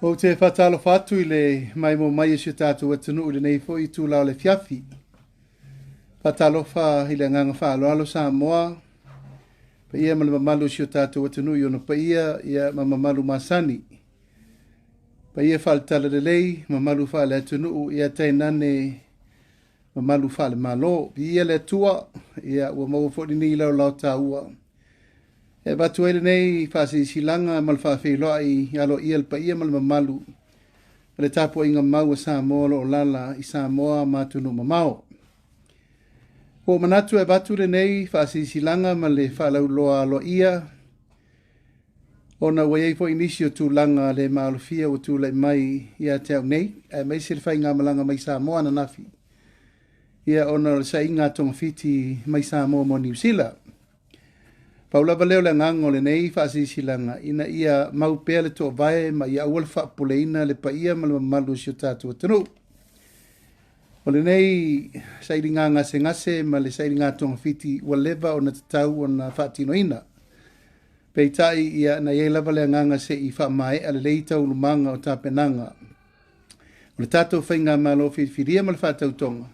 Ou te faatalofa atu i le maimoa mai o si o tatou atunuu i lenei foi itula o le afiafi. Faatalofa i le agaga faaaloalo Samoa, paia ma le mamalu o si o tatou atunuu i ona paia ia ma mamalu masani. Paia faale-Talalelei, mamalu faale-atunuu, ia tainane mamalu faale-Malo. Viia le Atua, ia ua maua foi lenei laolao taua. E avatu ai lenei faasilasilaga ma le faafeiloai aloaia i le paia ma le mamalu o le tapuaiga mau a Samoa o lo o alaala i Samoa ma atunuu mamao. Ua ou manatu e avatu lenei faasilasilaga ma le faalauiloa aloaia ona ua i ai foi nisi o tulaga le maalofia ua tulai mai ia te au nei, aemaise le faigamalaga mai Samoa ananafi, ia ona o le saaiga a togafiti mai Samoa mo Niu Sila. Pau lava lea o le agaga o lenei faasilasilaga ina ia mau pea le toovae ma ia aua le faapopoleina le paia ma le mamalu o si o tatou atunuu. O lenei sailiga gasegase ma le sailiga togafiti ua leva ona tatau ona faatinoina. Peitai ia na i ai lava le agaga se i faamaea lelei taualumaga o tapenaga o le tatou faigamalo filifilia ma le faatautoga,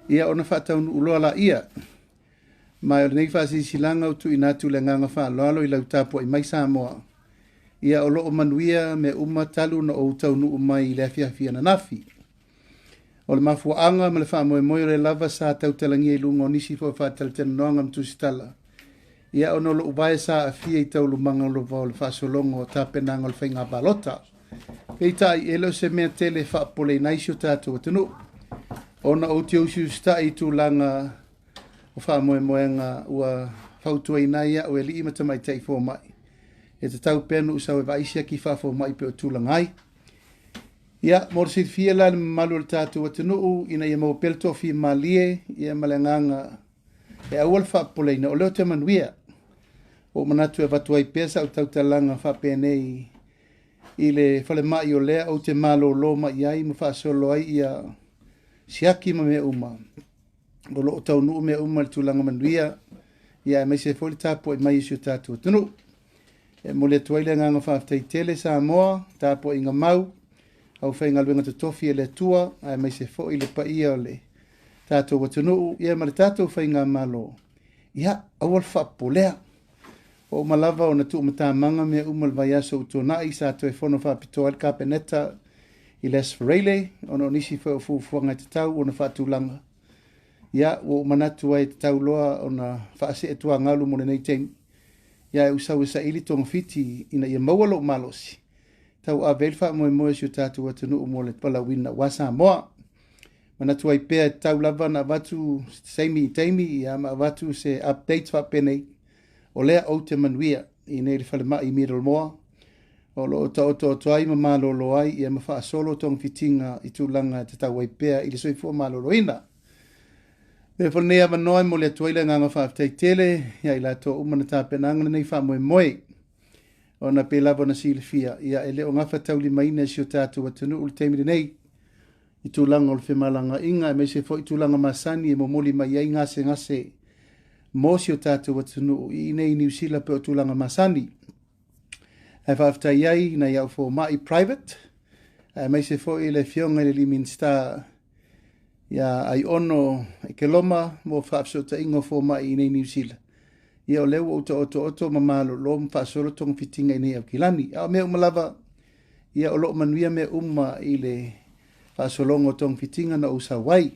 ia ona faataunuu loa laia. Ma o lenei faasilasilaga ua tuuina atu i le agaga faaaloalo i lau tapuai mai Samoa, ia o lo o manuia mea uma talu ona ou taunuu mai i le afiafi ananafi. O le mafuaaga ma le faamoemoe o lea lava sa tautalagia i luga o nisi foi o faatalatalanoaga ma tusitala, ia ona o lou vae sa aafia i taualumaga lava o le faasologa o tapenaga o le faiga palota. Peitai, e le o se mea tele e faapopoleina ai si o tatou atunuu, ona ou te usiusitai i tulaga o faamoemoega ua fautuaina ai au e alii ma tamaitai fomai, e tatau pea ona ou sau e vaai siaki faafomai pei o tulaga ai. Ia, mo le silafia la i le mamalu o le tatou atunuu, ina ia maua pea le toafimalie ia ma le agaga e aua le faapopoleina, o lea ou te manuia. Ua ou manatu e avatu ai pea sau tautalaga faapenei i le falemai o lea ou te malolo mai ai ma faasolo ai ia siaki ma mea uma. O lo o taunuu mea uma i le tulaga manuia, ia aemaise foi le tapuai mai o si o tatou atunuu. E momoli atu ai le agaga faafetai tele Samoa, tapuaiga mau, aufaigaluega totofi a le Atua, aemaise foi le paia o le tatou atunuu, ia ma le tatou faigamalo, ia aua le faapopolea. Ua uma lava ona tuumatamaga mea uma i le vaiaso ua tuanai, sa toe fono faapitoa ai le Kapeneta i le Aso Faraile, ona o nisi foi o fuafuaga e tatau ona faatulaga. Ia, ua ou manatu ai e tatau loa ona faasee tuagalu mo lenei taimi, ia ae ou sau e saili togafiti ina ia maua lou malosi, tauave ai le faamoemoe o si o tatou atunuu mo le valaauina aua Samoa. Manatu ai pea e tatau lava ona avatu se taimi i taimi, ia ma avatu se update faapenei, o lea ou te manuia i nei le falemai i Middlemore, o lo o taotooto ai ma malolo ai ia ma faasolo togafitiga i tulaga e tatau ai pea i le soifua maloloina. Avea foi lenei avanoa e momoli atu ai le agaga faafetai tele ia i latou uma na tapenaga lenei faamoemoe, ona pei lava ona silafia, ia e le o gafataulimaina e si o tatou atunuu le taimi lenei i tulaga o le femalagaaiga, aemaise foi tulaga masani e momoli mai ai gasegase mo si o tatou atunuu i inei i Niu Sila pei o tulaga masani. Ae faafetai ai nai au fomai private, aemaise foi le afioga i le alii Minisita ia Aiono Ekeloma mo faafesootaiga o fomai i inei i Niu Sila. Ia o lea ua ou taotooto ma malolo ma faasolo togafitiga i nei Aukilani. A o mea uma lava, ia o lo o manuia mea uma i le faasologa o togafitiga na ou sau ai.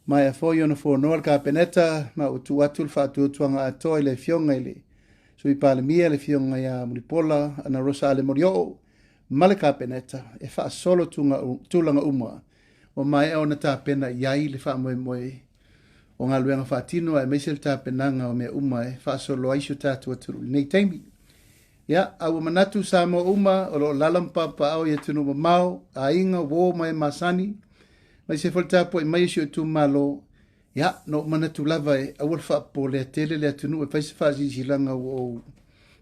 Maea foi ona fonoa le Kapeneta ma ua tuu atu le faatuatuaga atoa i le afioga i le Sui Palemia, le afioga ia Mulipola Anarosa Ale Molioo ma le Kapeneta e faasolo tulaga uma ua maea ona tapena i ai le faamoemoe o galuega faatino aemaise le tapenaga o mea uma e faasolo ai si o tatou atunuu i lenei taimi. Ia, a ua manatu Samoa uma o lo o lala ma papaao i atunuu mamao, aiga, uo ma e masani, aemaise foi le tapuai mai o si o itumalo, ia, na ou manatu lava e aua le faapopolea tele le atunuu e fai se faasilasilaga ua ou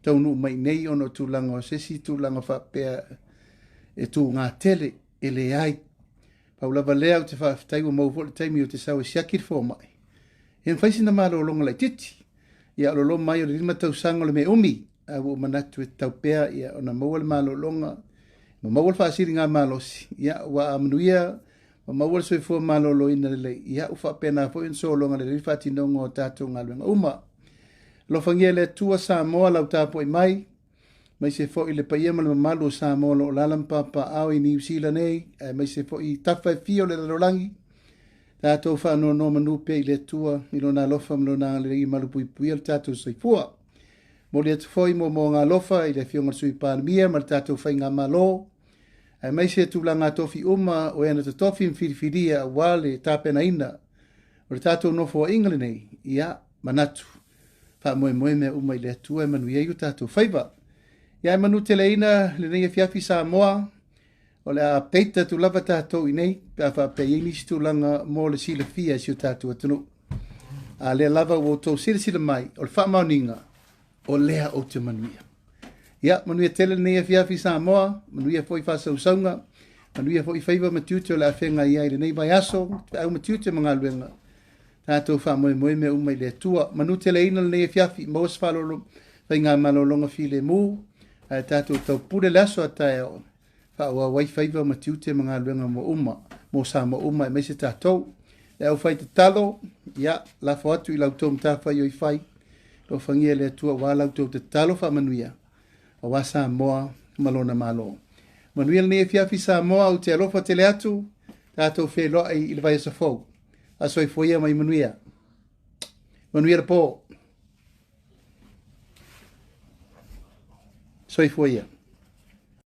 taunuu mai nei ona o tulaga o se isi tulaga faapea e tuga tele, e leai. Pau lava lea ou te faafetai ua maua foi le taimi ou te sau e siaki le fomai, e mafai sina malologa laitiiti. Ia o lo loma ai o le 5 tausaga o le mea umi, ae ua ou manatu e tatau pea ia ona maua le malologa Ma maua le faasiligamalosi, ia, ua a manuia ma maua le soifua maloloina lelei, ia, ua faapena foi ona sologa lelei le faatinoga o tatou galuega uma. Alofagia e le Atua Samoa lau tapuai mai, aemaise foi le paia ma le mamalu o Samoa o lo o alaala ma papaaao i Niu Sila nei, aemaise foi i tafa e fia o le lalolagi. Tatou faanonomanu pea i le Atua i Lona alofa ma Lona agalelei e malupuipuia lo tatou soifua. Momoli atu foi moomooga alofa i le Afioga i le Sui Palemia ma le tatou Faigamalo, aemaise tulaga tofi uma o e na totofi ma filifilia aua le tapenaina o le tatou nofoaiga lenei. Ia manatu faamoemoe mea uma i le Atua e manuia ai o tatou faiva. Ia e manuteleina lenei afiafi Samoa, o le a update atu lava tatou i nei pe a faapea i ai nisi tulaga mo le silafia e si o tatou atunuu. A lea lava ua outou silasila mai, o le faamaoniga o lea ou te manuia. Ia, manuia tele lenei afiafi Samoa, manuia foi faasausauga, manuia foi faiva ma tiute o le afega i ai i lenei vaiaso, feau ma tiute ma galuega. Tatou faamoemoe mea uma i le Atua. Manuteleina lenei afiafi, maua se faalolo faigamalologa filemu, ae tatou taupule le aso a taeao, faaauau ai faiva ma tiute ma galuega mo uma, mo Samoa uma aemaise tatou. Le aufai tatalo, ia, lafo atu i la outou matafaioi fai, alofagia e le Atua aua la outou tatalo faamanuia, aua Samoa ma lona Malo. Manuia lenei afiafi Samoa, ou te alofa tele atu, tatou feiloai i le vaiaso fou. Faasoifua ia ma ia manuia. Manuia le po. Soifua ia.